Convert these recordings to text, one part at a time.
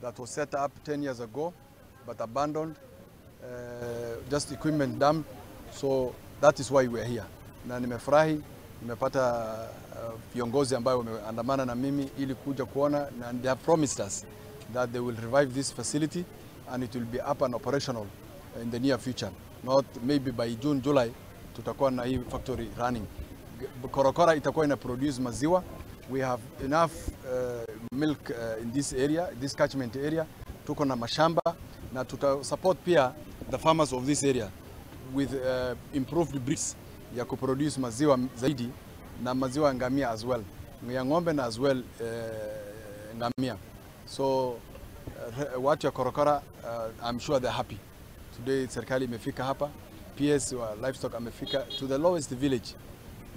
that was set up 10 years ago but abandoned, just equipment dumped. So that is why we are here. Na nimefurahi nimepata viongozi ambayo wameandamana na mimi ili kuja kuona, and they have promised us that they will revive this facility and it will be up and operational in the near future. Not maybe by June, July tutakuwa na hii factory running. Korokora itakuwa ina produce maziwa. We have enough milk in this area, this catchment area. Tuko na mashamba na tuta support pia the farmers of this area with improved breeds ya kuproduce maziwa zaidi na maziwa ya ngamia as well, ya ng'ombe na as well ngamia. So watu ya Korokora, I'm sure they're happy. Today serikali imefika hapa, PS wa livestock amefika to the lowest village,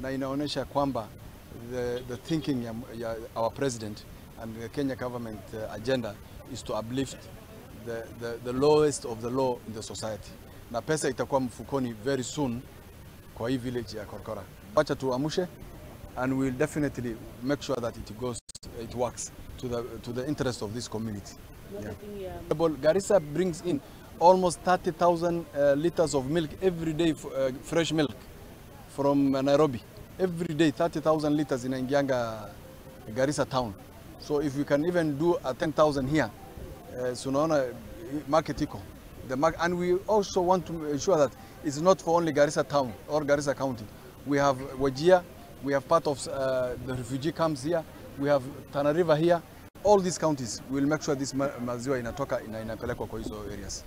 na inaonyesha kwamba the thinking ya our president and the Kenya government agenda is to uplift the lowest of the low in the society, na pesa itakuwa mfukoni very soon kwa hii village ya Korokora. Wacha tuamshe and we will definitely make sure that it goes, it works to the interest of this community. Yeah. Garissa brings in almost 30,000 liters of milk every day, fresh milk from Nairobi. Every day 30,000 liters inaingianga Garissa town. So if we can even do a 10,000 here, so unaona market iko. And we also want to ensure that it's not for only Garissa town or Garissa County. We have Wajir, we have part of the refugee camps here, we have Tana River here. All these counties, we will make sure this maziwa inatoka inapelekwa kwa hizo areas.